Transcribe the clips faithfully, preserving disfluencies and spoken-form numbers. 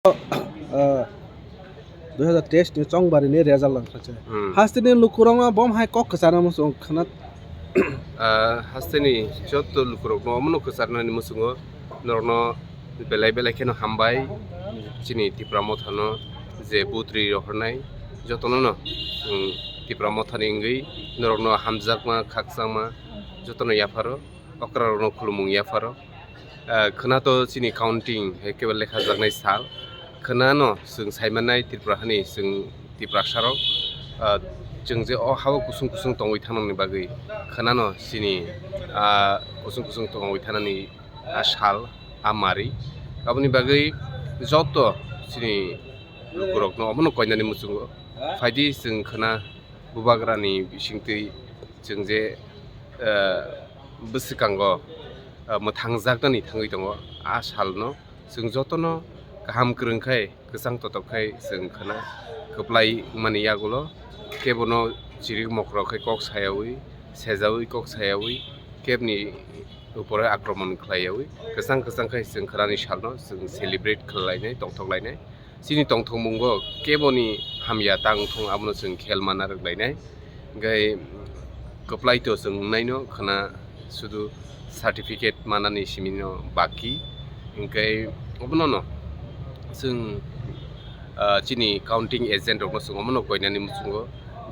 Ah, dui hazar teis ni chongbari ni result wngkha se. Hmm. Hasteni lukurokno bom hai kok kwchana muchung khna. Ah, hasteni joto lukurokno omono kwcharnani muchungo norokno belai belai kheno hambai chini Tipra Mothano je butri rohornai jotono no, hmm, Tipra Mothani wngwi norokno hamjakma khakchangma jotono yapharo. Okrarokno khulumung yapharo. Ah, khwnato chini counting hai kebo lekhajaknai sal. Khwnano chwng saimannai Tripura hani chwng Tiprasarok, ah, chwng je o hao kusung kusung tongwi thangnani bagwi khwnano chini, ah, kusung kusung tongwi thanani a sal, a mari. Aboni bagwi joto chini lukurokno omono koinani muchungo. Phaidi chwng khwna bubagrani bisingtwi chwng je, eh, bwswkango, eh, mwthangjaknani thangwi tongo, a salno chwng jotono kaham kwrwng khai, kwchang totok khai chwng khwna kwplai wngmani yagulo kebono chirik mokrok khai kok sayawi, sejawi kok sayawi, kebni upore akromon khlaiyawi, kwchang kwchang khai chwng khwnani salno chwng celebrate khlainai, tongthok lainai. Chini tongthokmungo keboni hamya ta wngthung, abono chwng khel mana rwk lainai. Hwnkhe kwplai to chwng wngnaino khwna, sudu certificate manani simino baki. Hwnkhe obono no chwng, ah, chini counting agent rokno chwng omono koinani muchungo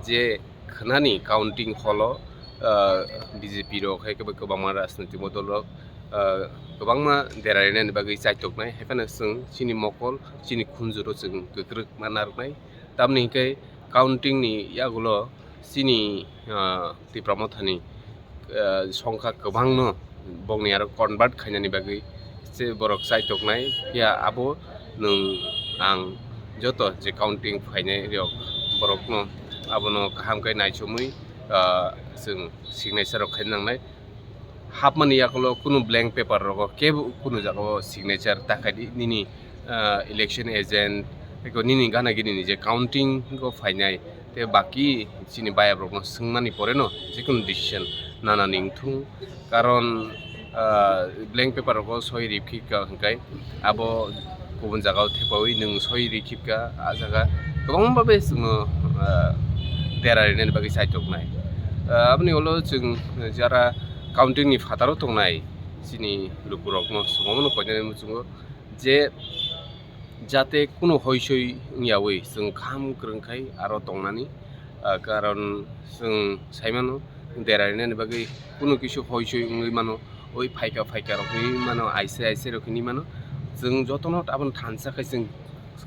je khwnani counting hall o, ah, B J P rok hai khe kwbangma rajnoitik dol rok, ah, kwbangma derarinani bagwi chaitoknai, hai phano chwng chini mokol, chini khunjuro chwng kwkrwk ma narwknai. Tamni hwnkhe counting ni yagulo chini, ah, Tipra Mothani, ah, songkha kwbangno bongni aro convert khainani bagwi se borok chaitoknai, phiya abo nwng ang joto je counting phainai rok borokno abono kaham khe naichomwi, ah, chwng signature rok khaina nangnai. Hapmani yakulo kunu blank paper rogo kebo kunu jagao signature ta khaidi nini, ah, election agent eko nini gana gini ni je counting o phainai. Tei baki chini bayap rokno swngmani pore no jekunu decision nanani wngthung, karon, ah, blank paper rogo soi riphi ka hwnkhe abo kubun jagao thepawi nwng soi rikhipka, ah jaga kwbangma bai chwngno, ah, dera rinani bagwi chaitoknai. Ah, aboni ulo chwng jara counting ni phataro tongnai chini lukurokno chwng omono koinani muchungo je jate kunu hoisoi wngyawi chwng kham kwrwng khai aro tongnani, ah, karon chwng saimano dera rinani bagwi kunu kisu hoisoi wngwi mano, oi phaika phaika rok hinwi mano, aise aise rok hinwi mano. Chwng jotono abono thansa khai chwng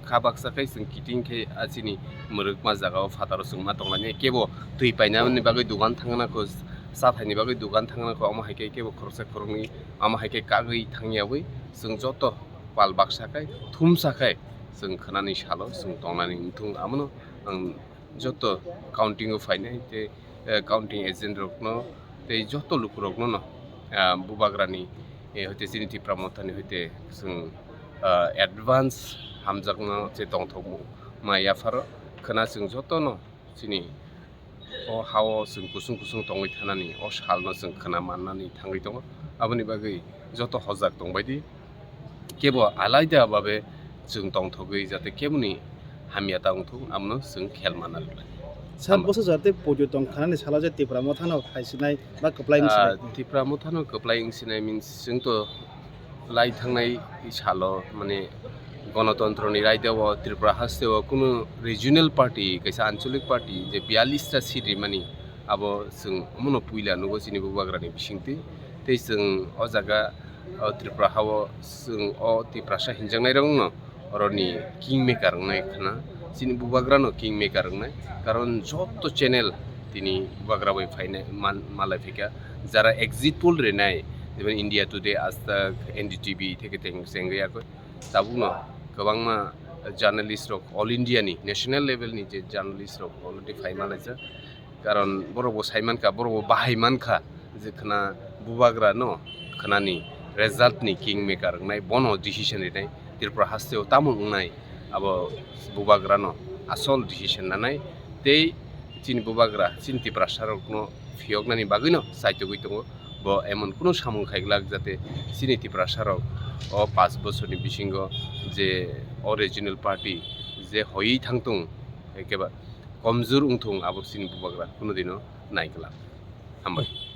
kha baksa khai chwng kiting khe a chini mwrwkma jagao phataro chwng ma tongmani kebo twi painani bagwi dogan thangna kho, cha thaini bagwi dogan thangna kho, omo hai khe kebo khoroksa khoroknwi omo hai khe kagwi thangyawi chwng joto pal baksa khai thumsa khai chwng khwnani salo chwng tongnani wngthung. Abono ang joto counting o phainai tei, eh, counting agent rokno tei joto lukurokno no, ah, bubagrani, eh, hoite chini Tipra Mothani hoite chwng, ah, advance hamjakma je tongthokma yapharo khwna chwng jotono chini o hao chwng kusung kusung tongwi thanani o salno chwng khwna mannani thangwi tongo. Aboni bagwi joto hojak tongbaidi kebo alaida babe chwng tongthogwi jate keboni hamya ta wngthung, amno chwng khel mana rwkhlai. Sir, hamba. Bwsa jate poito tong khanani salo je Tipra Mothano phaisinai ba kwplai wngsinai? Ah, Tipra Mothano kwplai wngsinai means chwng to lai thangnai salo, mane, gonotontro ni raida o Tripura haste o kunu regional party, kaisa anchalik party je biyallis ta seat rimani, abo chwng omono puila nugo chini bubagrani bisingtwi. Tei chwng o jaga, o Tripura hao chwng o Tiprasa hinjaknairokno oroni king maker wngnai khna, chini bubagrano king maker wngnai, karon joto channel tini bubagra bai phainai man-, malai phaikha, jara exit poll rinai, jemon India Today, Aaj Tak, N D T V theke teng chengwi yakho, tabukno kwbangma journalist rok all India ni national level ni je journalist rok already phai malaijak. Karon borok bo sai mankha, borok bo bahai mankha je khna bubagra no khnani result ni king maker wngnai, bono decision rinai, Tripura haste o tamo wngnai, abo bubagra no asol decision nanai. Tei chini bubagra chini Tiprasa rok no phiyoknani bagwi no chaitogwi tongo, bo emon kunu samung khaiglak jate chini Tiprasa rok o paanch bosorni bisingo je o regional party je hoywi thangtung, ekeba komjor wngthung abo chini bubagra kuno dino naiglak. Hambai.